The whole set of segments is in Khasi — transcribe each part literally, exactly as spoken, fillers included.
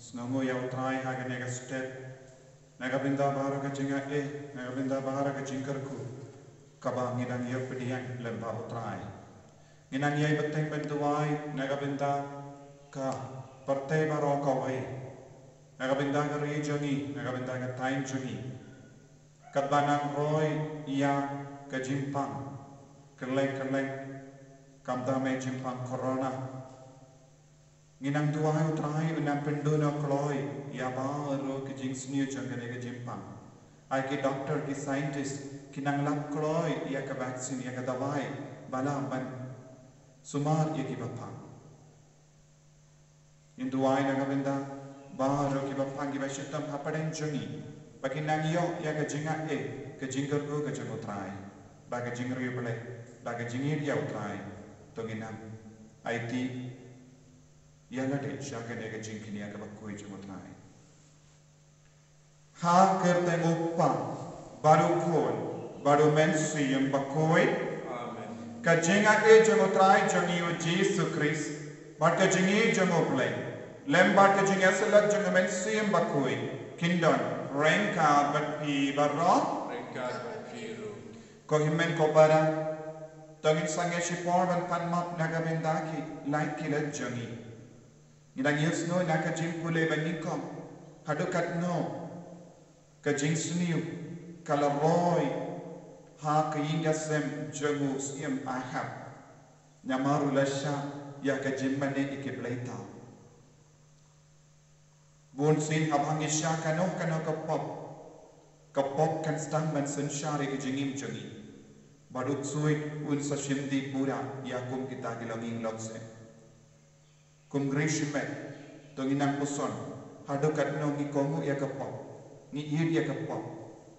Sngewnguh ïa U Trai ha kane ka step. Na ka bynta baroh ka jingaiei, na ka bynta baroh ka jingkyrkhu kaba ngi dang ïoh pdiang lyngba U Trai. Ngi nang ïai bteng ban duwai na ka bynta ka pyrthei baroh kawei, na ka bynta ka ri jong ngi, na ka bynta ka thaiñ jong ngi. Katba nang roi ïa ka jingpang kylleng kylleng, khamtam eh jingpang corona. Ngi nang duwai U Trai un nang pynduh noh kloi ïa baroh ki jingsniew jong kane ka jingpang. Ai ki doktor, ki scientist ki nang lap kloi ïa ka vaccine, ïa ka dawai ba lah ban sumar ïa kiba pang. Ngin duwai na ka bynta baroh kiba pang, kiba shitom hapdeng jong ngi, ba kin nang ïoh ïa ka jingaiei, ka jingkyrkhu ka jong U Trai, ba ka jingriewblei, ba ka jingïeit ïa U Trai. To ngin nang aiti ïa lade sha kane ka jingkñia kaba khuid jong U Trai. Ha ka kyrteng U Kpa bad U Khun bad U Mynsiem Bakhuid. Amen. Ka jingaiei jong U Trai jong ngi U Jisu Khrist bad ka jingïeit jong U Blei lem bad ka jingïasyllok jong U Mynsiem Bakhuid kin don ryngkat bad phi baroh. Ryngkat bad phi ruh. Ko hynmen ko para, to ngin sangeh shipor ban pan map na ka bynta ki lait ki lait jong ngi. Ngi dang ïohsngew na ka jingpule ba nyngkong, haduh katno ka jingsniew ka la roi ha ka ïing ka sem jong u Syiem Ahab, namar u la shah ïa ka jingmane ïa ki blei thaw. Bun sien haba ngi shah kano kano ka pop, ka pop kan sdang ban synshar ïa ka jingim jong ngi, bad U Ksuid un sa shim dih pura ïa kum kita ki longïing longsem. Kum ki riewshimet, to ngin nang puson haduh katno ngi kohnguh ïa ka pop, ngi ïeit ïa ka pop,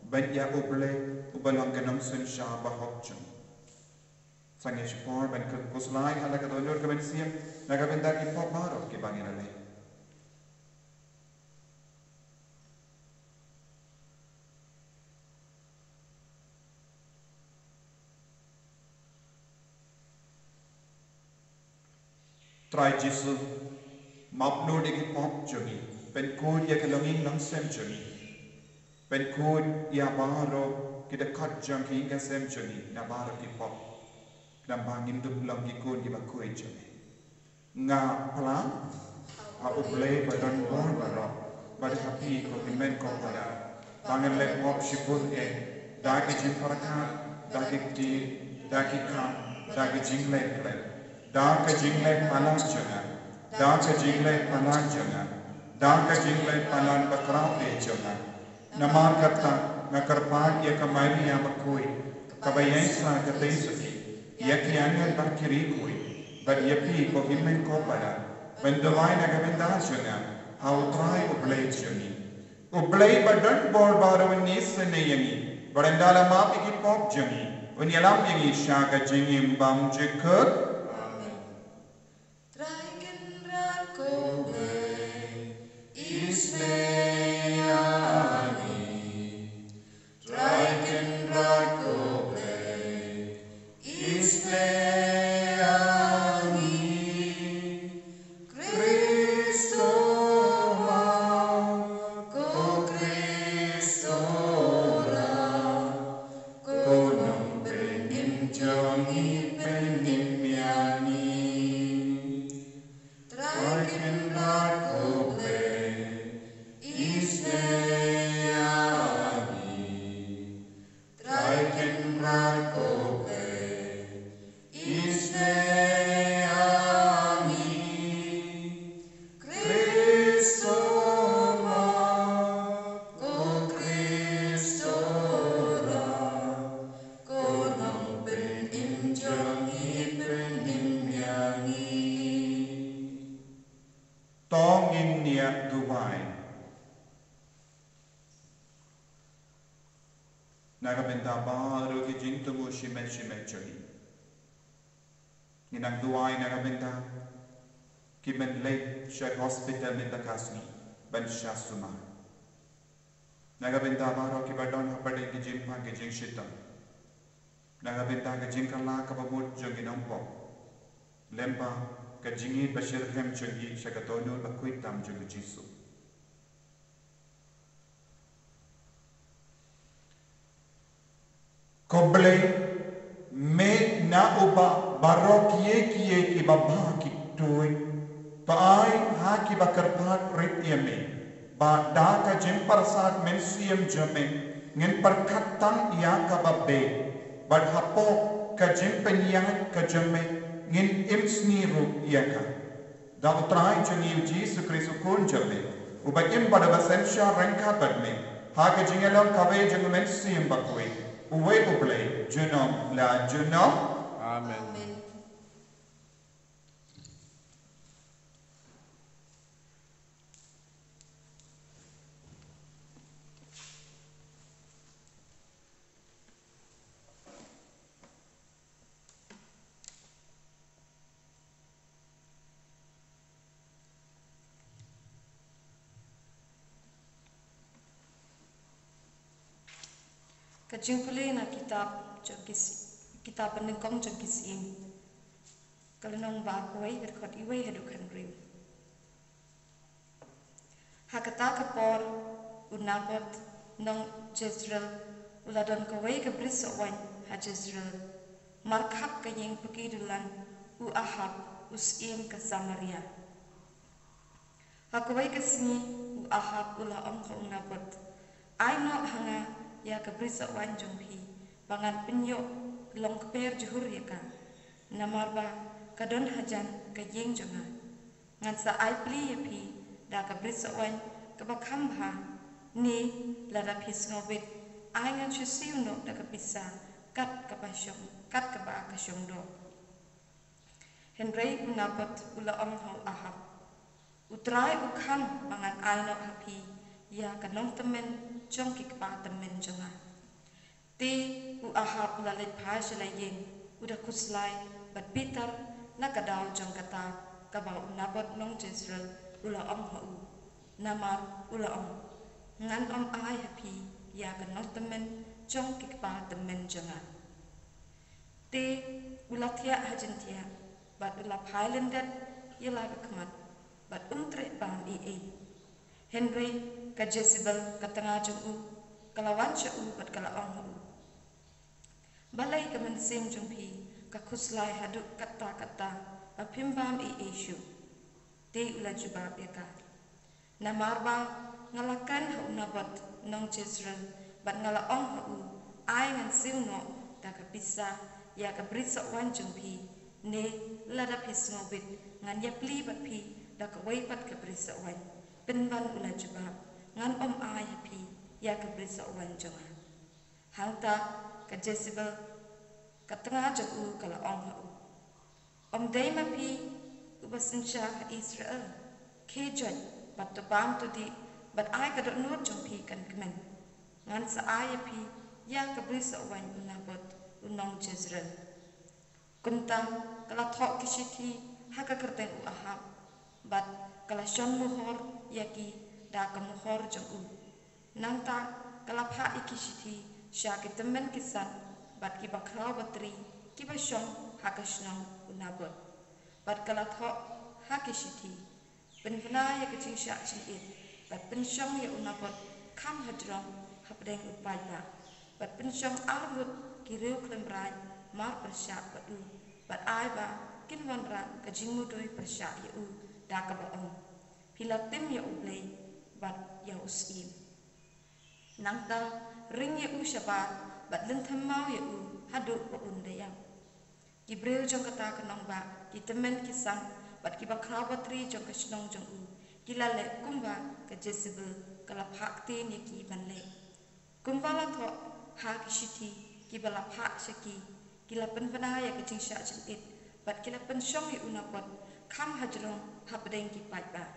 ban ïa U Blei uba long ka nongsynshar bahok jong ngi. Sangeh shipor ban khuslai ha la ka dohnud ka mynsiem na ka bynta ki pop baroh kiba ngi la leh. Trai Jisu, map lut ïa ki pop jong ngi, pynkhuid ïa ki longïing longsem jong ngi, pynkhuid ïa baroh ki dkhot jong ki ïing ki sem jong ngi na baroh ki pop, khnang ba ngin dup long ki khun kiba khuid jong me. Nga phla ha U Blei ba don bor baroh, bad ha phi ko hynmen ko para, ba ngan leh pop shibun eh, da ki jingpyrkhat, da ki ktien, da ki kam, da ki jingleh khlem, da ka jingleh palat jong nga, da ka jingleh palat jong nga, da ka jingleh palat bakhraw eh jong nga. Namar kata nga kyrpad ïa ka Maria bakhuid, kaba ïaisah ka tei suki ïa ki angel bad ki riewkhuid, bad ïa phi ko hynmen ko para, ban duwai na ka bynta jong nga ha U Trai U Blei jong ngi. U Blei ba don bor baroh un isynei ïa ngi, bad ynda la map ïa ki pop jong ngi, un ïalam ïa ngi sha ka jingim bymjukut. Amen. Trai Kynrad ko Blei, isynei ïa ngi. Trai Kynrad ko Blei, isynei ïa ngi. Khrist o ma, ko Khrist o rah, ko nongpynim jong ngi, pynim ïa ngi. Trai Kynrad ko Blei, isynei ïa ngi. Trai Kynrad ko Blei, isynei ïa ngi. Khrist o ma, ko Khrist o rah, ko nongpynim jong ngi, pynim ïa ngi. To ngin ïa duwai na ka bynta baroh ki jingthmu shimet shimet jong ngi. Ngin nang duwai na ka bynta ki ban leit sha hospital mynta ka sngi ban shah sumar. Na ka bynta baroh kiba don hapdeng ki jingpang ki jingshitom. Na ka bynta ka jingkylla kaba mut jong ki nongpop, lem bad ka jingïeit ba shyrkhei jong ki sha ka dohnud bakhuid tam jong U Jisu. Ko Blei, me na uba baroh kie kie kiba bha ki tuid. To ai ha kiba kyrpad rit ïa me ba da ka jingpyrsad mynsiem jong me ngin pyrkhat tang ïa kaba beit, bad hapoh ka jingpynïaid ka jong me ngin imsngi ruh ïa ka. Da U Trai jong ngi U Jisu Khrist U Khun jong me, uba im bad uba synshar ryngkat bad me ha ka jingïalong kawei jong U Mynsiem Bakhuid, uwei U Blei, junom la junom. Amen. Amen. Ka jingpule na kitab jong ki Sy-, kitab banyngkong jong ki Syiem. Ka lynnong ba kawei, ka dkhot iwei haduh khathynriew. Ha kata ka por, u Naboth nong Jezreel u la don kawei ka brisoh waiñ ha Jezreel, markhap ka ïing paki dulan u Ahab u syiem ka Samaria. Ha kawei ka sngi u Ahab u la ong ha u Naboth, "Ai noh ha nga ïa ka brisoh waiñ jong phi, ba ngan pynïoh long kper jhur ïa ka. Namar ba ka don hajan ka ïing jong nga. Ngan sa ai pli ïa phi da ka brisoh waiñ kaba kham bha, ne lada phi sngewbit, ai ngan shu siew noh da ka pisa kat kaba shong, kat kaba ka shong doh." Hynrei u Naboth u la ong ha u Ahab, "U Trai u kham ba ngan ai noh ha phi ïa ka nongtymmen jong ki kpa tymmen jong nga." Te u Ahab u la leit phai sha la ïing, u da khuslai bad bitar na ka daw jong kata kaba u Naboth nong Jezreel u la ong ha u. Namar u la ong, "Ngan ym ai ha phi ïa ka nongtymmen jong ki kpa tymmen jong nga." Te u la thiah ha jingthiah, bad u la phai lyndet ïa la ka khmat, bad um treh bam ei ei. Hynrei ka Jezebel ka tnga jong u ka la wan sha u bad ka la ong ha u, "Balei ka mynsiem jong phi ka khuslai haduh katta katta ba phim bam ei ei shuh?" Te u la jubab ïa ka, "Namar ba nga la kren ha u Naboth nong Jezreel, bad nga la ong ha u, 'Ai ngan siew noh da ka pisa ïa ka brisoh waiñ jong phi, ne lada phi sngewbit, ngan ïa pli bad phi da kawei pat ka brisoh waiñ.' Pynban u la jubab, 'Ngan ym ai ha phi ïa ka brisoh waiñ jong nga.'" Hangta ka Jezebel ka tnga jong u ka la ong ha u, "Ym dei ma phi uba synshar ha Israel? Khie joit bad to bam to dih, bad ai ka dohnud jong phi kan kmen. Ngan sa ai ïa phi ïa ka brisoh waiñ u Naboth u nong Jezreel." Kumta ka la thoh ki shithi ha ka kyrteng u Ahab, bad ka la shon mohor ïa ki da ka mohor jong u. Nangta ka la phah ïa ki shithi sha ki tymmen ki san bad ki bakhraw batri kiba shong ha ka shnong u Naboth. Bad ka la thoh ha ki shithi, "Pynbna ïa ka jingshah jingit, bad pynshong ïa u Naboth kham hajrong hapdeng u paidbah, bad pynshong arngut ki riew khlem rain mar pyrshah bad u, bad ai ba kin wanrah ka jingmudui pyrshah ïa u da kaba ong, 'Phi la tim ïa U Blei bad ïa u syiem.' Nangta ring ïa u shabar, bad lynthem maw ïa u haduh ba un da ïap." Ki briew jong kata ka nongbah, ki tymmen ki san, bad ki bakhraw batri jong ka shnong jong u, ki la leh kumba ka Jezebel ka la phah ktien ïa ki ban leh. Kumba la thoh ha ki shithi kiba la phah sha ki, ki la pynbna ïa ka jingshah jingit, bad ki la pynshong ïa u Naboth kham hajrong hapdeng ki paidbah.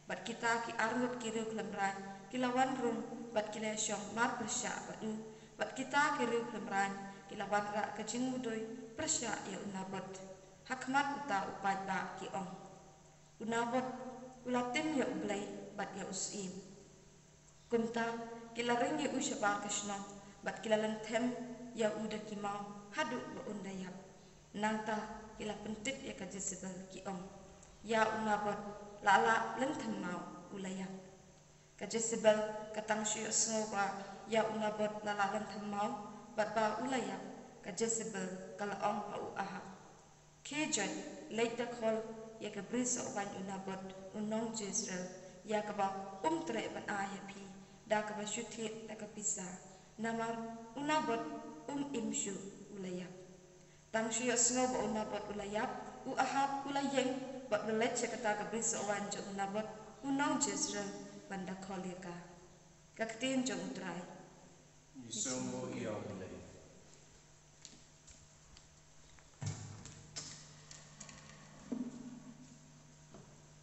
Bad kita ki arngut ki riew khlem rain ki la wan rung, bad ki la shong mar pyrshah bad u, bad kita ki riew khlem rain ki la wanrah ka jingmudui pyrshah ïa u Naboth. Ha khmat uta u paidbah ki ong, "U Naboth u la tim ïa U Blei bad ïa u syiem." Kumta ki la ring ïa u shabar ka shnong, bad ki la lynthem ïa u da ki maw haduh ba un da ïap. Nangta ki la pyntip ïa ka Jezebel, ki ong, "Ïa u Naboth la lah lynthem maw, u la ïap." Ka Jezebel ka tang shu ïohsngew ba ïa u Naboth la lah lynthem maw, Bad ba u la ïap, ka Jesebel ka la ong ha u Ahab, Khie joit, leit da khol ïa ka brisoh waiñ u Nabot u nong Jezreel, ïa kaba um treh ban ai ha phi da kaba shu thied da ka pisa, namar u Nabot um im shuh, u la ïap. Tang shu ïohsngew ba u Nabot u la ïap, u Ahab u la ïeng bad u la leit sha kata ka brisoh waiñ jong u Nabot u nong Jezreel ban da khol ïa ka. Ka ktien jong u Trai. Ïa u Blei.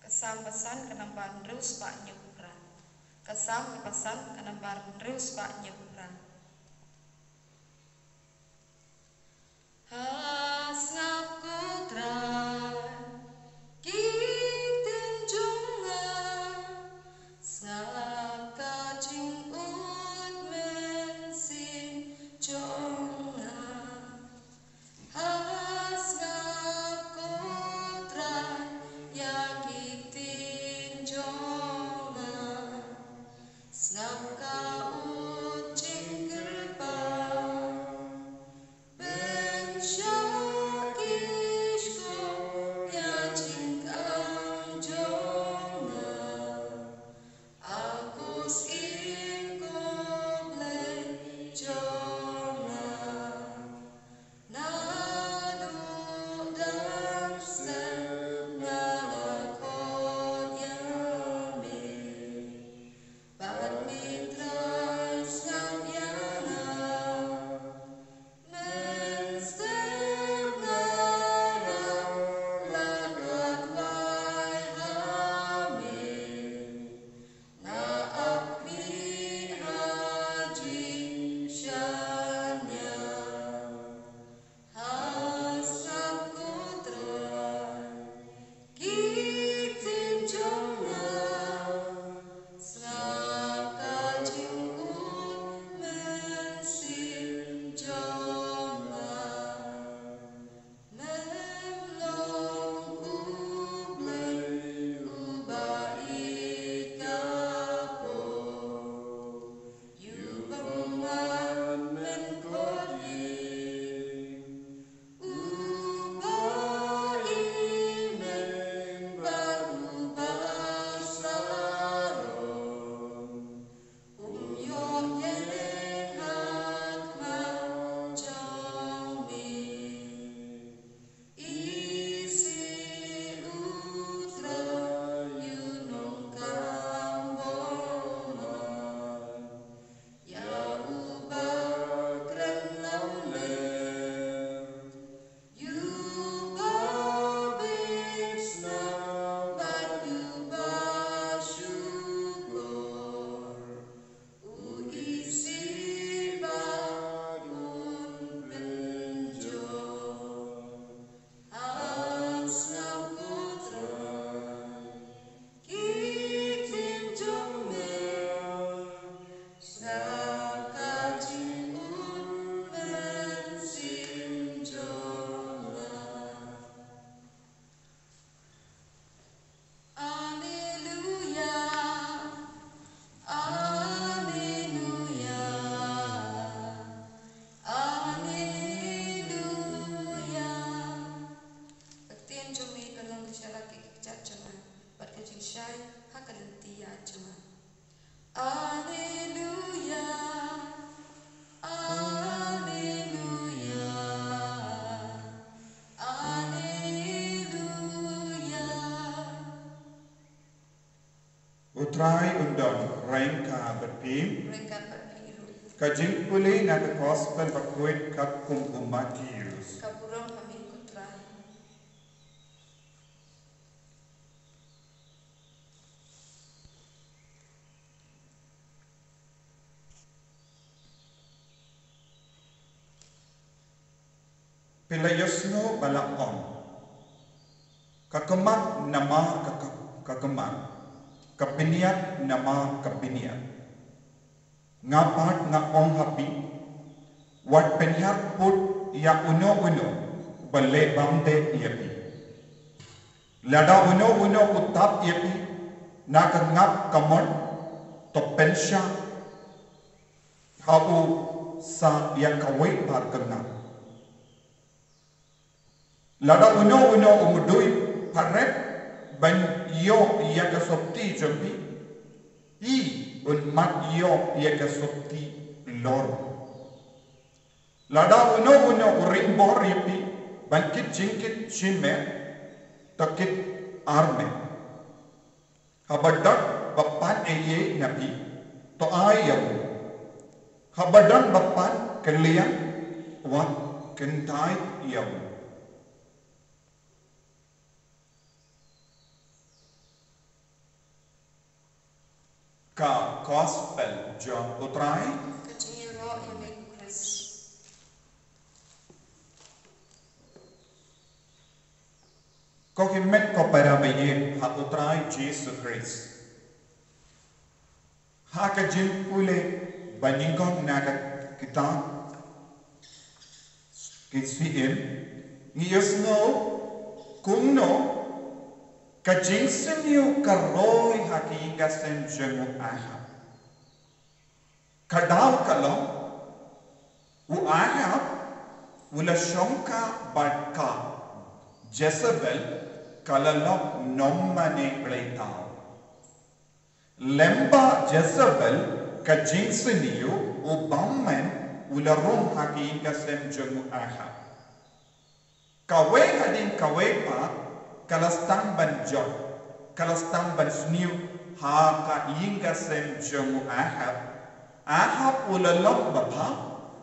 Ka Salm ba san, ka nambar hynriew spah hynñiew phra. Ka Salm ba san, ka nambar hynriew spah hynñiew phra. Ha sngap ko Trai ki ktien jong nga, sngap ka jingud mynsiem jong nga. Ha sngap ko Trai ïa ki ktien jong nga, sngap ka ud jingkyrpad. Pynshah ki shkor ïa jingkhang jong nga. Akor sien ko Blei jong nga. Naduh dang sep nga la khot ïa me. Bad me Trai sngap ïa nga. Mynstep nga rah la khot wai ha me. Nga ap khmih ha jingshaniah. Ha sngap ko Trai ki ktien jong nga, sngap ka jingud mynsiem jong nga. Mem long U Blei uba ïeit ka pop, ïa u bymman men khot ïing, uba i meng bad uba sarong. Um ïoh ïeng ha khmat jong me. Isih U Trai u nongkam bymman, ïa uba kren lawlem. Ïa uba bit snam bad ïa uba shukor, u isih bad un pynjot. Ha sngap ko Trai ki ktien jong me, sngap ka jingud mynsiem jong nga. Alleluia, alleluia, alleluia. Ka ktien jong me ka long ka sharak ïa ki kjat jong nga, bad ka jingshai ha ka lynti ïaid jong nga. Alleluia, alleluia, alleluia. U Trai un don ryngkat bad phi. Ryngkat bad phi ruh. Ka jingpule na ka Gospel bakhuid katkum u Mathaios. Ka burom ha me ko Trai. Phi la ïohsngew ba la ong, ka khmat namar ka, ka, ka khmat, ka bniat namar ka bniat. Nga pat nga ong ha phi, wat pynhiar put ïa uno uno uba leh bymdei ïa phi. Lada uno uno u tap ïa phi na ka ngap kamon, to pynshah ha u sa ïa kawei pat ka ngam. Lada uno uno u mudui pharep ban ïoh ïa ka sopti jong phi, phi un mat ïoh ïa ka sopti lor. Lada uno uno u ring bor ïa phi ban kit jingkit shimet, to kit armet. Haba don ba pan eiei na phi, to ai ïa u. Haba don ba pan kylliang, wat kyntait ïa u. Ka Gospel jong U Trai. Ka jingïaroh ïa me Khrist. Ko hynmen ko para ba ïeit ha U Trai Jisu Khrist. Ha ka jingpule ba nyngkong na ka kitab Ki Syiem, ngi ïohsngew kumno ka jingsniew ka roi ha ka ïing ka sem jong u Ahab. Ka daw ka long, u Ahab u la shongkha bad ka Jezebel, ka la long nongmane bleitaw. Lyngba Jezebel ka jingsniew u bymman u la rung ha ka ïing ka sem jong u Ahab. Kawei hadien kawei pat ka la sdang ban jot, ka la sdang ban sniew ha ka ïing ka sem jong u Ahab. Ahab u la long babha,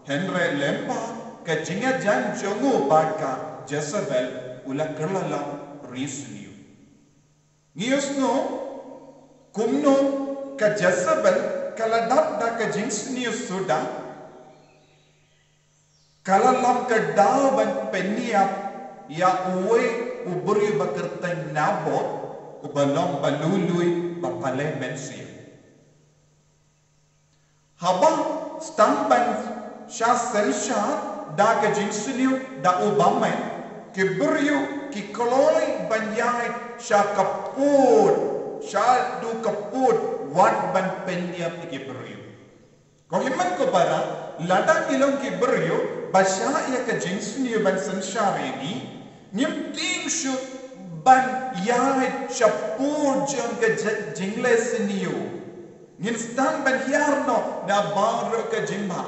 hynrei lyngba ka jingïajan jong u bad ka Jezebel u la kylla long ri sniew. Ngi ïohsngew kumno ka Jezebel ka la dap da ka jingsniew suda, ka la long ka daw ban pynïap ïa uwei u briew ba kyrteng Naboth, uba long ba lui lui ba pale mynsiem. Haba sdang ban shah synshar da ka jingsniew da u bymman, ki briew ki kloi ban ïaid sha ka pud, shaduh ka pud, wat ban pynïap ïa ki briew. Ko hynmen ko para, lada ngi long ki briew ba shah ïa ka jingsniew ban synshar ïa ngi, ngim tieng shuh ban ïaid sha pud jong ka ji-, jingleh sniew. Ngin sdang ban hiar noh na baroh ka jingbha.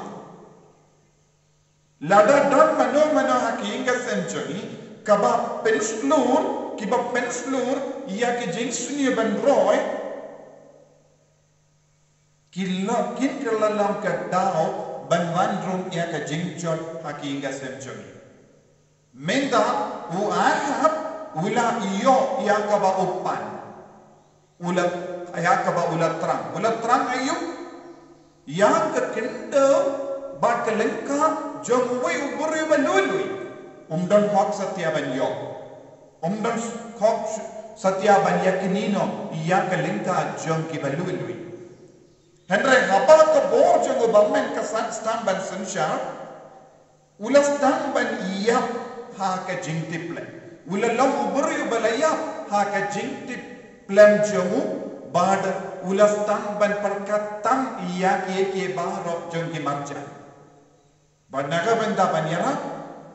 Lada don mano mano ha ka ïing ka sem jong ngi kaba pynshlur, kiba pynshlur ïa ka jingsniew ban roi, ki la, kin kylla long ka daw ban wan rung ïa ka jingjot ha ka ïing ka sem jong ngi. Mynta u Ahab u la ïoh ïa kaba u pan. U la ïa kaba u la thrang. U la thrang aïu? Ïa ka khyndew bad ka lyngkha jong uwei u briew ba lui lui. Um don hok satia ban ïoh. Um don hok satia ban ïa kynnoh ïa ka lyngkha jong kiba lui lui. Hynrei haba ka bor jong u bymman ka san sdang ban synshar, u la sdang ban ïap ha ka jingtip lem. U la long u briew ba la ïap ha ka jingtip lem jong u, bad u la sdang ban pyrkhat tam ïa kiei kiei baroh jong ki marjan. Bad na ka bynta ban ïarap,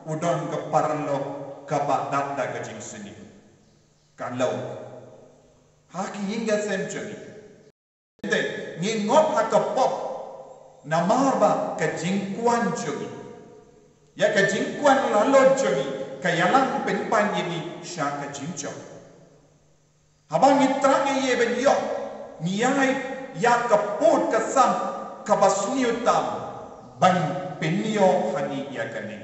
u don ka paralok kaba dap da ka jingsniew. Ka long ha ka ïing ka sem jong ngi. Te ngi ngot ha ka pop namar ba ka jingkwah jong ngi, ïa ka jingkwah lalot jong ngi, ka ïalang pynban ïa ngi sha ka jingjop. Haba ngi thrang ïa ban ïoh, ngi ïai ïa ka pud ka sam kaba sniew tam ban pynïoh ha ngi ïa kane.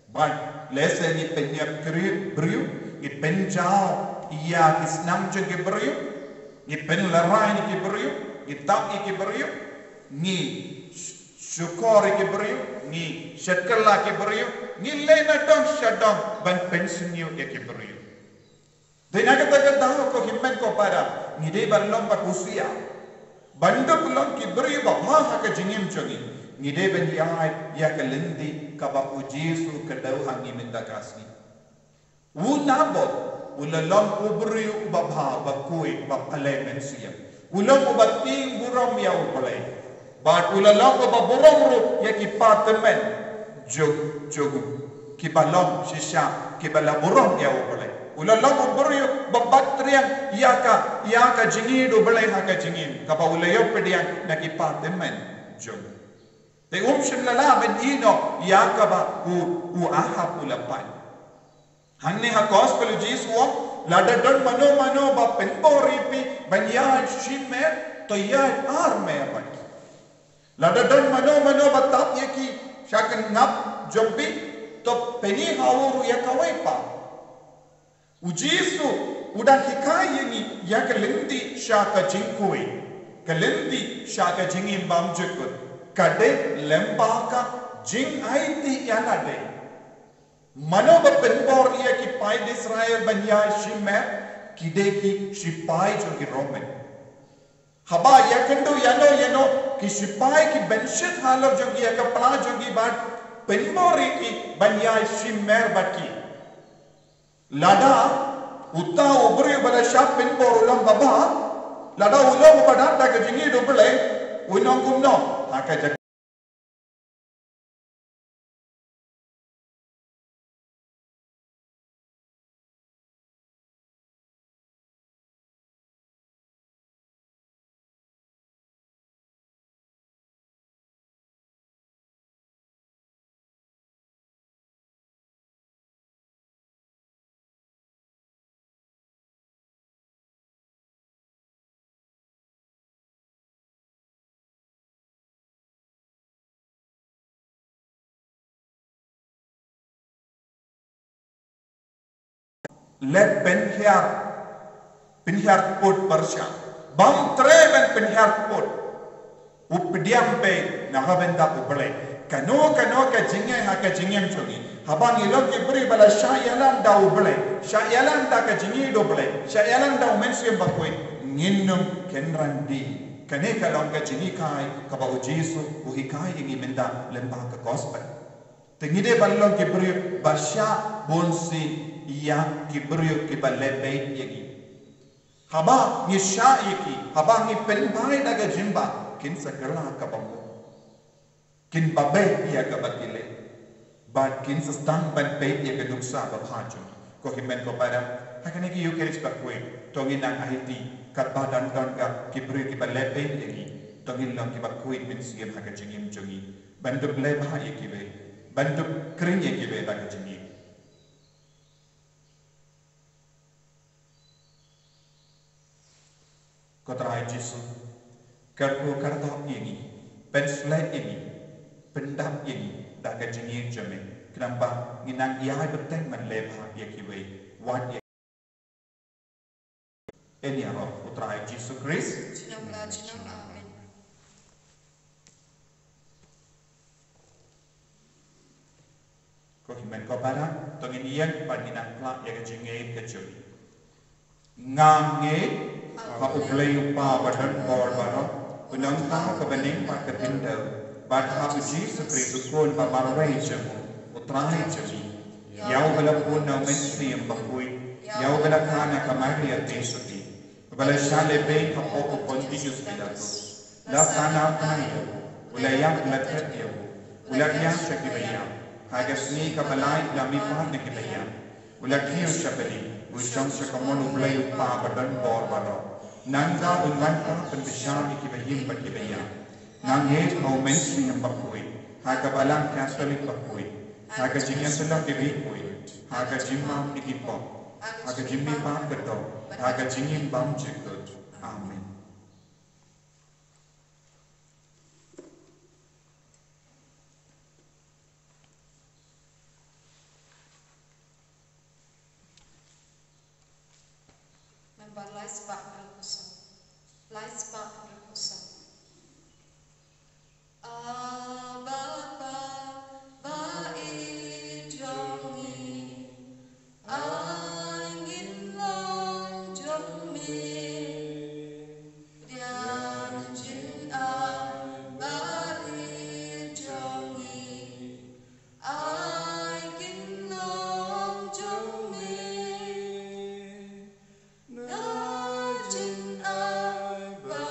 Bad lehse ngi pynïap briew, briew, ngi pynjaw ïa ki snam jong ki briew, ngi pynlehraiñ ïa ki briew, ngi tap ïa ki briew, ngi sh-, shukor ïa ki briew, ngi shakla ki briew, ngi leh nadong shadong ban pynsniew ïa ki briew. Dei na kata ka daw ko hynmen ko para, ngi dei ban long ba husiar. Ban da long ki briew ba bha ha ka jingim jong ngi, ngi dei ban ïaid ïa ka lynti kaba u Jisu u kdew ha ngi mynta ka sngi. U Naboth u la long u briew uba bha, uba khuid, uba pale mynsiem. U long uba tieng burom ïa U Blei. Bad u la long uba burom ruh ïa ki patymmen jong, jong u, kiba long shisha kiba la burom ïa U Blei. U la long u briew ba bat triang ïa ka, ïa ka jingïeit U Blei ha ka jingim, kaba u la ïoh pdiang na ki patymmen jong u. Te um shym la lah ban ïehnoh ïa kaba u, u Ahab u la pait. Hangne ha gospel u Jisu u ong, lada don mano mano ba pynbor ïa phi ban ïaid shimer, to ïaid armer bad ki. Lada don mano mano ba tap ïa ki sha ka ngap jong phi, to pyni ha u ruh ïa kawei pat. U Jisu u dang hikai ïa ngi ïa ka lynti sha ka jingkhuid, ka lynti sha ka jingim bymjukut, ka dei lyngba ka jingaiti ïalade. Mano ba pynbor ïa ki paid Israel ban ïaid shimer? Ki dei ki shipai jong ki Roman. Haba ïakynduh ïano ïano ki shipai ki pynshit halor jong ki ïa ka pla jong ki bad pynbor ïa ki ban ïaid shimer bad ki. Lada uta u briew ba la shah pynbor u long babha, lada u long uba dap da ka jingïeit U Blei, un ong kumno ha ka jaka? Leh pynhiar, pynhiar kput pyrshah. Bym treh ban pynhiar kput. U pdiang beit na ka bynta U Blei. Kano kano ka jingeh ha ka jingim jong ngi, haba ngi long ki briew ba la shah ïalam da U Blei, shah ïalam da ka jingïeit U Blei, shah ïalam da U Mynsiem Bakhuid, ngin ym kynran dih. Kane ka long ka jinghikai kaba u Jisu u hikai ïa ngi mynta lyngba ka gospel. Te ngi dei ban long ki briew ba shah bunsien ïa ki briew kiba leh beit ïa ngi. Haba ngi shah ïa ki, haba ngi pynbha da ka jingbha, kin sa kylla kaba mut. Kin ba beit ïa kaba ki leh. Bad kin sa sdang ban peit ïa ka nuksa babha jong ngi. Ko hynmen ko para, ha kane ka Ïukharist bakhuid, to ngin nang aiti katba don don ka ki briew kiba leh beit ïa ngi. To ngin long kiba khuid mynsiem ha ka jingim jong ngi. Ban dup leh bha ïa kiwei, ban dup khring ïa kiwei da ka jingim. Ko Trai Jisu, kyrkhu kyrdoh ïa ngi, pynshlei ïa ngi, pyndap ïa ngi da ka jingïeit jong me, khnang ba ngin nang ïai bteng ban leh bha ïa kiwei, wat ïa Ïa nia roh u Trai Jisu Khrist. Junom la junom. Amen. Ko hynmen ko para, to ngin ïeng bad ngin nang pla ïa ka jingngeit ka jong ngi. Nga ngeit ha U Blei U Kpa ba don bor baroh, U Nongthaw ka bneng bad ka khyndew, bad ha U Jisu Khrist U Khun ba marwei jong U, U Trai jong ngi. Ïa uba la bun na U Mynsiem Bakhuid, ïa uba la kha na ka Maria Theisotti, uba la shah leh beiñ hapoh u Pontius Pilatus, la sahnarphna ïa u, u la ïap, la klet ïa u, u la thiah sha kiba ïap, ha ka sngi kaba lai u la mihpat na kiba ïap, u la kiew sha bneng, u shong sha kamon U Blei U Kpa ba don bor baroh. Nangta un wan pat pynbishar ïa kiba im bad kiba ïap. Nga ngeit ha U Mynsiem Bakhuid, ha ka Balang Katholik bakhuid, ha ka jingïasyllok ïa ki riewkhuid, ha ka jingmap ïa ki pop, ha ka jingmihpat ka doh, ha ka jingim bymjukut. Amen. Nambar lai spah hynriew phew saw. Lai spah hynriew phew saw. Abba Father, ba ïeit jong ngi, ai ngin long jong me. Pdiang jingaiñ ba ïeit jong ngi, ai ngin long jong me. Na jingaiñ ba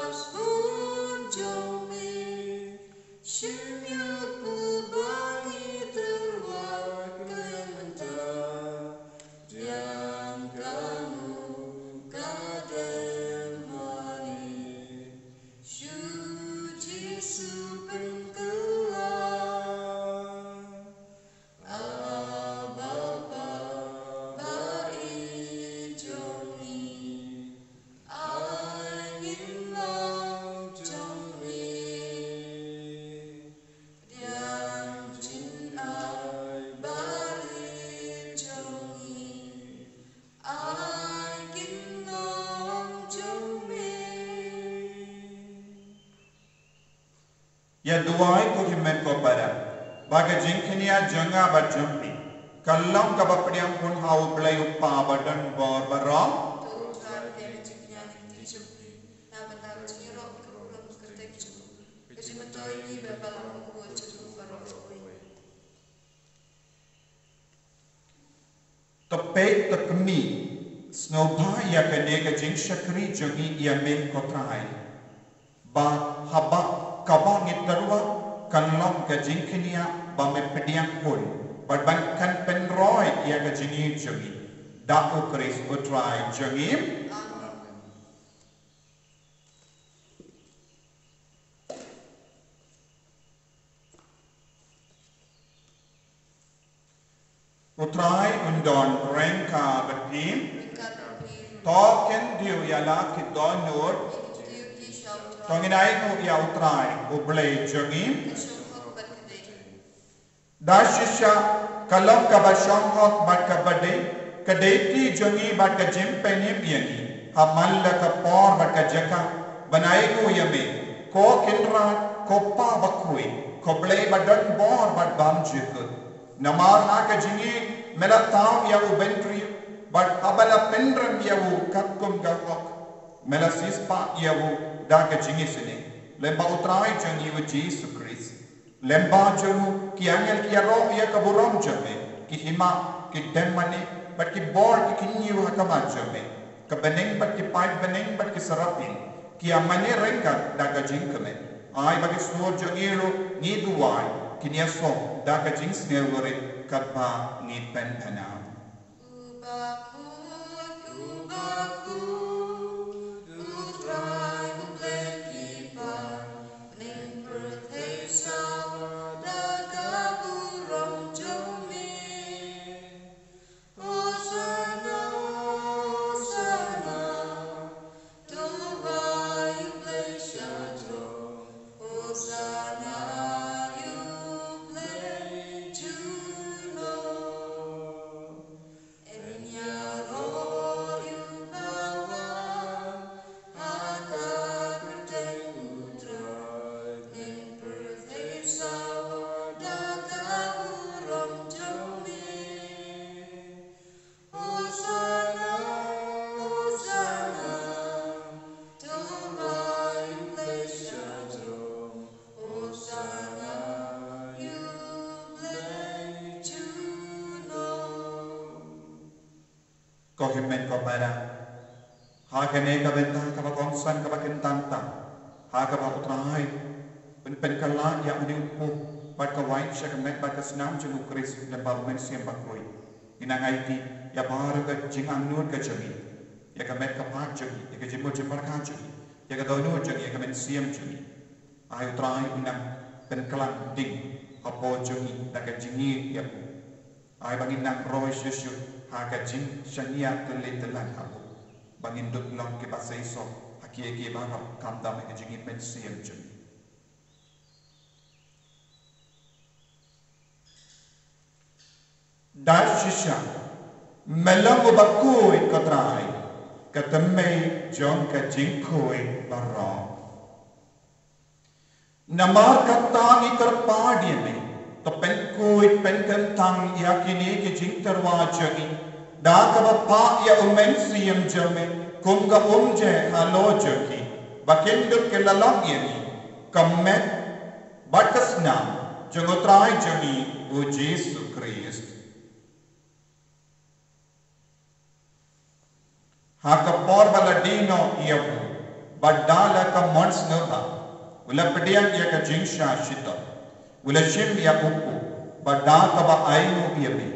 Ïa duwai ko hynmen ko para, ba ka jingkñia jong nga bad jong phi ka long kaba pdiang hun ha U Blei U Kpa ba don bor baroh. To peit, to kmie, sngewbha ïa kane ka jingshakri jong ngi ïa me ko Trai. Ba haba kaba ngi tyrwa kan long ka jingkñia ba me pdiang hun, bad ban kan pynroi ïa ka jingïeit jong ngi. Da U Khrist U Trai jong ngi. Amen. U Trai un don ryngkat bad phi. To kyntiew ïa la ki dohnud. To ngin ainguh ïa U Trai U Blei jong ngi. Da shisha ka long kaba shong hok bad kaba dei, ka dei ti jong ngi bad ka jingpynim ïa ngi ha man la ka por bad ka jaka ban ainguh ïa me, ko Kynrad, ko Pa bakhuid, ko Blei ba don bor bad bymjukut. Namar ha ka jingïeit me la thaw ïa u bynriew, bad haba la pynrem ïa u katkum ka hok, me la siewspah ïa u da ka jingisynei, lem bad U Trai jong ngi U Jisu Khrist. Lem bad jong u ki angel ki ïaroh ïa ka burom jong me, ki hima, ki dem mane, bad ki bor ki kyñiew ha khmat jong me. Ka bneng bad ki paid bneng bad ki seraphin ki ïa mane ryngkat da ka jingkmen. Ai ba ki sur jong ngi ruh, ngi duwai, kin ïasoh da ka jingsngewrit katba ngi pynbna. Ko hynmen ko para, ha kane ka bynta kaba kongsan kaba kyntang tam, ha kaba U Trai un pynkylla ïa une u kpu bad ka waiñ sha ka met bad ka snam jong U Khrist lem bad U Mynsiem Bakhuid, ngi nang aiti ïa baroh ka jingangnud ka jong ngi, ïa ka met ka phad jong ngi, ïa ka jingmut jingpyrkhat jong ngi, ïa ka dohnud jong ngi, ïa ka mynsiem jong ngi. Ai U Trai un nang pynkhlaiñ ding hapoh jong ngi da ka jingïeit ïa u. Ai ba ngin nang roi shuh shuh ha ka jingshaniah tylli tyllan ha u, ba ngin dup long kiba seisoh ha kiei kiei baroh, khamtam ha ka jingim mynsiem jong ngi. Da shisha me long uba khuid ko Trai, ka thymmei jong ka jingkhuid baroh. Namar kata ngi kyrpad ïa me, to pynkhuid pynkyntang ïa kine ki jingtyrwa jong ngi da kaba phah ïa U Mynsiem jong me kum ka umjai halor jong ki, ba kin dup kin la long ïa ngi ka met bad ka snam jong U Trai jong ngi U Jisu Khrist. Ha ka por ba la die noh ïa u, bad da la ka mon sngewbha u la pdiang ïa ka jingshah shitom, u la shim ïa u kpu, bad da kaba ainguh ïa me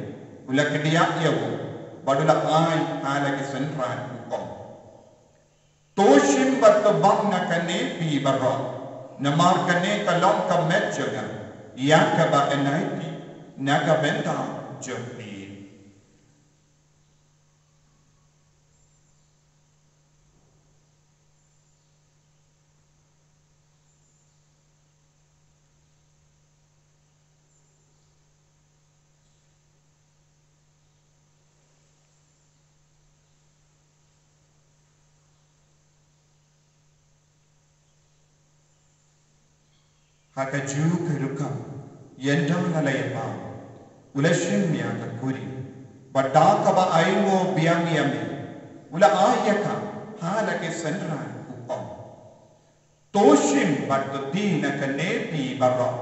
u la kdiah ïa u, bad u la ai ha la ki synran, u ong: To shim bad to bam na kane phi baroh, namar kane ka long ka met jong nga, ïa kaba yn aiti na ka bynta jong phi. Ha ka ju ka rukam, ynda la la ïa pam, u la shim ïa ka kuri, bad da kaba ainguh biang ïa me, u la ai ïa ka ha la ki synran, u ong: To shim bad to die na kane phi baroh,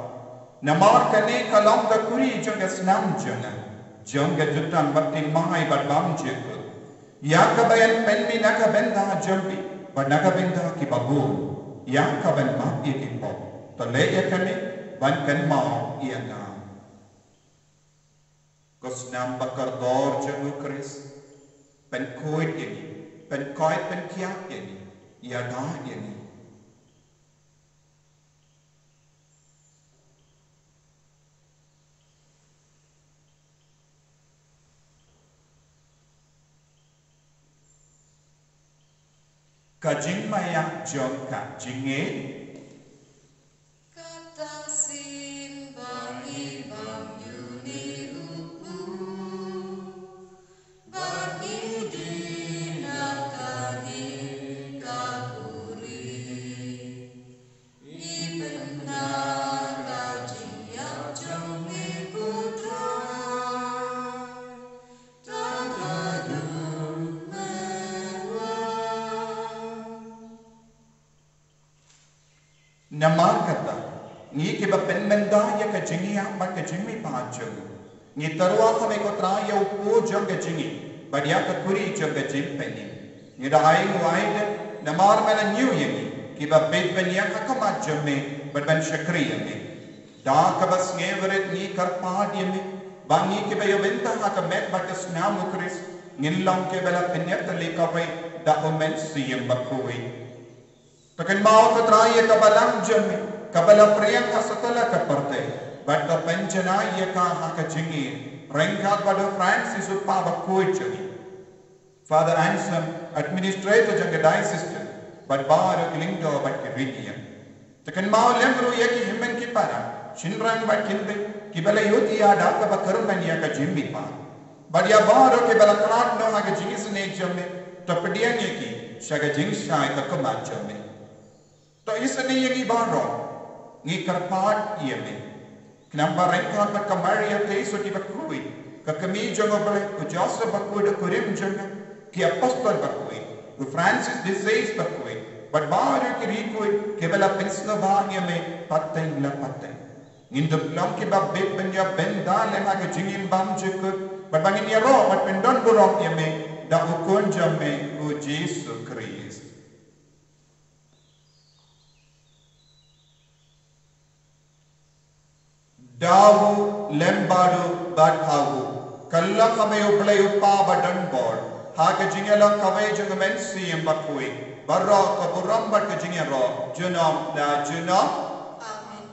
namar kane ka long ka kuri jong ka snam jong nga, jong ka jutang baptismai bad bymjukut. Ïa kaban pynmih na ka bynta jong phi bad na ka bynta ki babun, ïa kaban map ïa ki pop. To leh ïa kane ban kynmaw ïa nga. Ka snam ba kordor jong u Khrist, pynkhuid ïa ngi, pynkoit pynkhiah ïa ngi, ïada ïa ngi. Ka jingmaïa jong ka jingngeit. Kata sien ba ngi bam ïa une u kpu, ba ngi die na kane ka kuri. Ngi pynbna ka jingïap jong me ko Trai, tang haduh mynwan. Namar kata, ngi kiba pynmynda ïa ka jingïap bad ka jingmihpat jong u, ngi tyrwa ha me ko Trai ïa u kpu jong ka jingim bad ïa ka kuri jong ka jingpynim. Ngi da ainguh aidit namar me la ñiew ïa ngi kiba bit ban ïeng ha khmat jong me bad ban shakri ïa me. Da kaba sngewrit ngi kyrpad ïa me ba ngi kiba ïoh bynta ha ka met bad ka snam u Khrist, ngin long kiba la pynïatylli kawei da u Mynsiem Bakhuid. To kynmaw ko Trai ïa ka balang jong me kaba la pdiang ha satlak ka pyrthei, bad to pynjanai ïa ka ha ka jingim ryngkat bad u Francis u kpa bakhuid jong ngi, Father Anselm, administrator jong ka diocese jong ngi, bad baroh ki lyngdoh bad ki riewniam. To kynmaw lem ruh ïa ki hynmen ki para, shynrang bad kynthei kiba la ïohi ïa da kaba kyrmen ïa ka jingmihpat, bad ïa baroh kiba la khlad noh ha ka jingisynei jong me, to pdiang ïa ki sha ka jingshai ka khmat jong me. To isynei ïa ngi baroh, ngi kyrpad ïa me. Khnang ba ryngkat bad ka Maria Theisotti bakhuid, ka kmie jong u Blei, u Joseph bakhuid u kurim jong nga, ki apostol bakhuid, u Francis de Sales bakhuid, bad baroh ki riewkhuid kiba la pynsngewbha ïa me pateng la pateng, ngin dup long kiba bit ban ïoh bynta lem ha ka jingim bymjukut, bad ba ngin ïaroh bad pyndonburom ïa me da u Khun jong me u Jisu Khrist. Da u, lem bad u, bad ha u, kylla ha me u Blei u Kpa badonbor, ha ka jingïalang kawei jong u Mynsiem Bakhuid, baroh ka burom bad ka jingïaroh junom la junom. Amen.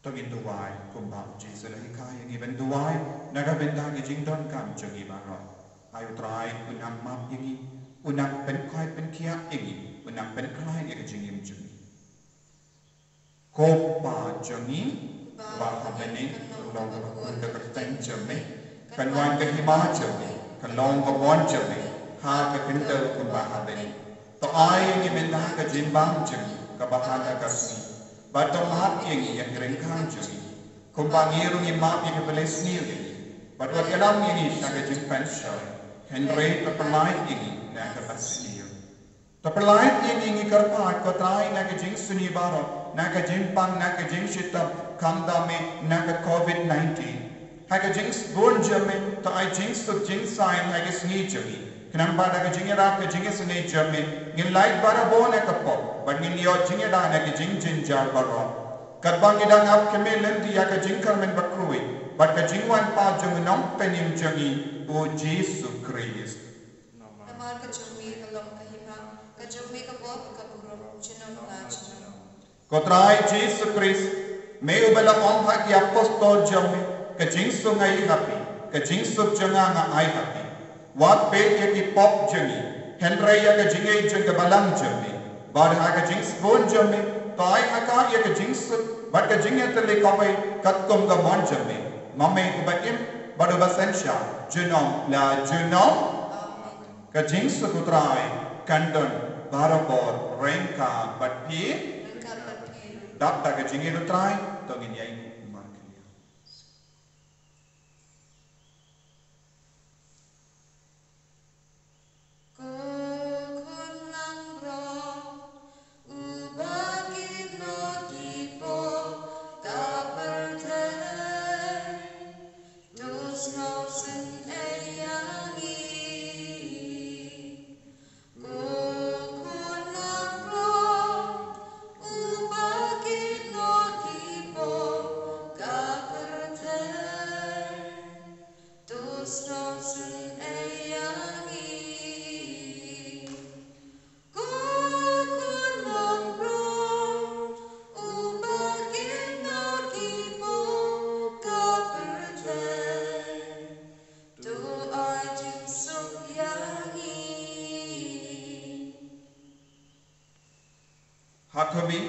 To ngin duwai kumba u Jisu u la hikai ïa ngi ban duwai na ka bynta ki jingdonkam jong ngi baroh. Ai u Trai un nang map ïa ngi, un nang pynkoit pynkhiah ïa ngi, un nang pynkhlaiñ ïa ka jingim jong ngi. Ko Kpa jong ngi ba ha bneng, kan long kaba khuid ka kyrteng jong me, kan wan ka hima jong me, kan long ka mon jong me ha ka khyndew kumba ha bneng. To ai ïa ngi mynta ka jingbam jong ngi kaba ha kane ka sngi, bad to map ïa ngi ïa ki ryngkang jong ngi, kumba ngi ruh ngi map ïa kiba la sniew ïa ngi, bad wat ïalam ïa ngi sha ka jingpynshoi, hynrei to pyllait ïa ngi na kaba sniew. To pyllait ïa ngi, ngi kyrpad ko Trai, na ka jingsniew baroh, na ka jingpang, na ka jingshitom, khamtam eh na ka covid nineteen. Ha ka jingsbun jong me to ai jingsuk jingsaiñ ha ka sngi jong ngi, khnang ba da ka jingïarap ka jingisynei jong me ngin lait barabor na ka pop bad ngin ïoh jingïada na ka jingjynjar baroh. Katba ngi dang ap kmie lynti ïa ka jingkyrmen bakhuid bad ka jingwan pat jong u Nongpynim jong ngi u Jisu Khrist. Namar ka jong me ka long ka hima, ka jong me ka pop ka burom junom la junom. Ko Trai Jisu Khrist, me uba la ong ha ki apostol jong me, ka jingsuk nga ai ha phi, ka jingsuk jong nga nga ai ha phi. Wat peit ïa ki pop jong ngi, hynrei ïa ka jingngeit jong ka balang jong me. Bad ha ka jingsbun jong me to ai ha ka ïa ka jingsuk bad ka jingïatylli kawei katkum ka mon jong me, ma me uba im bad uba synshar junom la junom. Amen. Ka jingsuk u Trai kan don barabor ryngkat bad phi. Ryngkat bad phi. Dap da ka jingïeit u Trai, to ngin ïai markylliang. Ko khun langbrot uba kit noh ki pop ka pyrthei, to sngewsynei ïa ngi. Ko khun langbrot uba kit noh ki pop ka pyrthei, to sngewsynei ïa ngi. Ko khun langbrot uba kit noh ki pop ka pyrthei, to ai jingsuk ïa ngi. Ha khmih,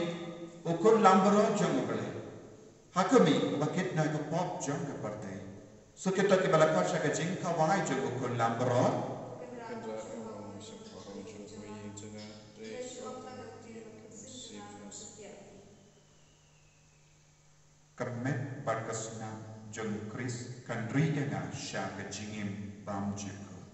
u khun langbrot jong U Blei. Ha khmih, uba kit noh ïa ka pop jong ka pyrthei. Suk ïa kito kiba la khot sha ka jingkhawai jong u khun langbrot. Ka met bad ka snam jong u Khrist kan ri ïa nga sha ka jingim bymjukut.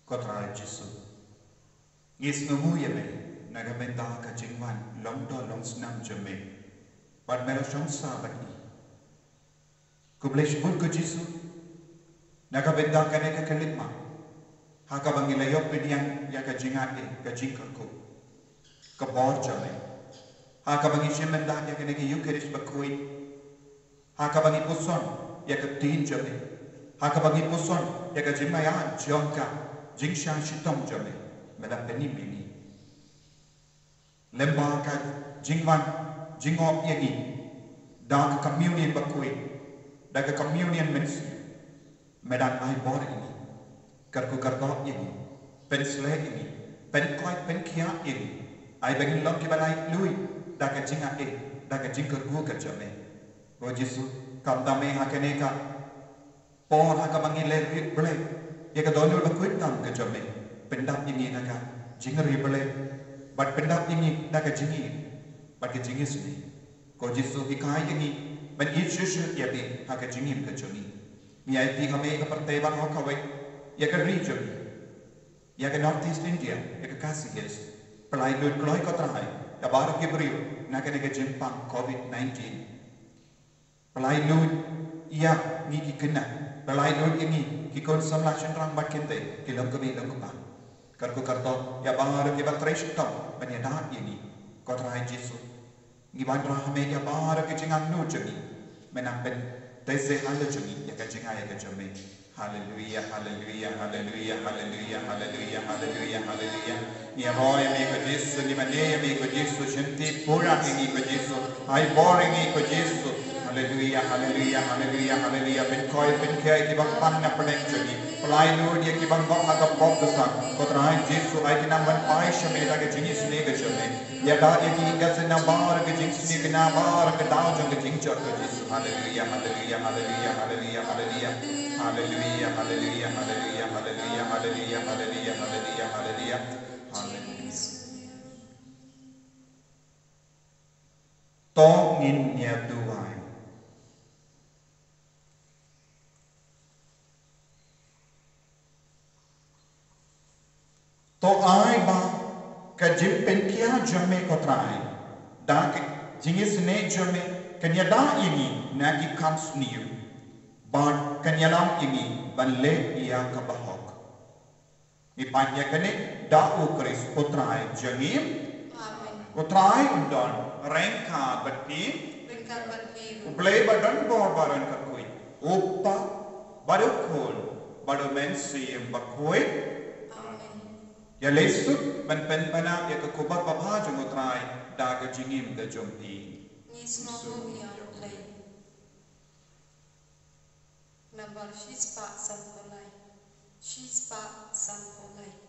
Ko Trai Jisu, ngi sngewnguh ïa me na ka bynta ka jingwan long doh long snam jong me bad me la shong sah bad ngi. Khublei shibun ko Jisu, na ka bynta kane ka khyllipmat ha kaba ngi la ïoh pdiang ïa ka jingaiei, ka jingkyrkhu, ka bor jong me, ha kaba ngi shim bynta ïa kane ka Eukharist bakhuid, ha kaba ngi puson ïa ka ktien jong me, ha kaba ngi puson ïa ka jingmyntoi jong ka jingshah shitom jong me, me la pynim ïa ngi. Lem bad ka jingwan jingngop ïa ngi da ka communion bakhuid, da ka communion mynsiem, me dang ai bor ïa ngi, kyrkhu kyrdoh ïa ngi, pynsleh ïa ngi, pynkoit pynkhiah ïa ngi, ai ba ngin long kiba laitluid da ka jingaiei, da ka jingkyrkhu ka jong me. Ko Jisu, khamtam me ha kane ka por ha kaba ngi leh ri Blei ïa ka dohnud bakhuid tam ka jong me, pyndap ïa ngi da ka jingri Blei bad pyndap ïa ngi da ka jingïeit bad ka jingisynei. Ko Jisu, hikai ïa ngi ban ïeit shuh shuh ïa me ha ka jingim ka jong ngi. Ngi aiti ha me ïa ka pyrthei baroh kawei, ïa ka ri jong ngi, ïa ka North East India, ïa ka Khasi Hills. Pynlait lut kloi ko Trai ïa baroh ki briew na kane ka jingpang covid nineteen. Pynlait lut ïa ngi ki khynnah, pynlait lut ïa ngi ki khun samla shynrang bad kynthei, ki longkmie longkpa. Kyrkhu kyrdoh ïa baroh kiba trei shitom ban ïada ïa ngi, ko Trai Jisu. Ngi wanrah ha me ïa baroh ki jingangnud jong ngi. Me nang pynteh ïa la jong ngi ïa ka jingai ïa ka jong me. Haleluia, haleluia, haleluia, haleluia, haleluia, haleluia, haleluia. Ngi ïaroh ïa me ko Jisu, ngi mane ïa me ko Jisu, shimti pura ïa ngi ko Jisu. Ai bor ïa ngi ko Jisu. Haleluia, haleluia, haleluia, haleluia. Pynkhoi, pynkhiah ïa kiba pan na pdeng jong ngi. Pynlait nud ïa kiba ngop ha ka pop ka sang. Ko Trai Jisu, ai ki nang ban phai sha me da ka jingisynei ka jong me. Ïada ïa ki ïa ka sena baroh ka jingsniew, ka na baroh ka daw jong ka jingjot ko Jisu. Haleluia, haleluia, haleluia, haleluia, haleluia. Haleluia, haleluia, haleluia, haleluia, haleluia, haleluia, haleluia, haleluia. Haleluia. To ngin ïa duwai. To ai ba ka jingpynkhiah jong me ko Trai, da ka jingisynei jong me, kan ïada ïa ngi na ki kam sniew, bad kan ïalam ïa ngi ban leh ïa ka bahok. Ngi pan ïa kane da u Khrist u Trai jong ngi. Amen. U Trai un don ryngkat bad phi. Ryngkat bad phi. U Blei ba don bor ba ryngkat khuid, u Kpa bad u Khun bad u Mynsiem Bakhuid. Amen. Ïa leit suk ban pynbna ïa ka khubor babha jong u Trai da ka jingim ka jong phi. Ngi sngewthuh ïa u Blei. Nambar shispah sanphew lai. Shispah sanphew lai.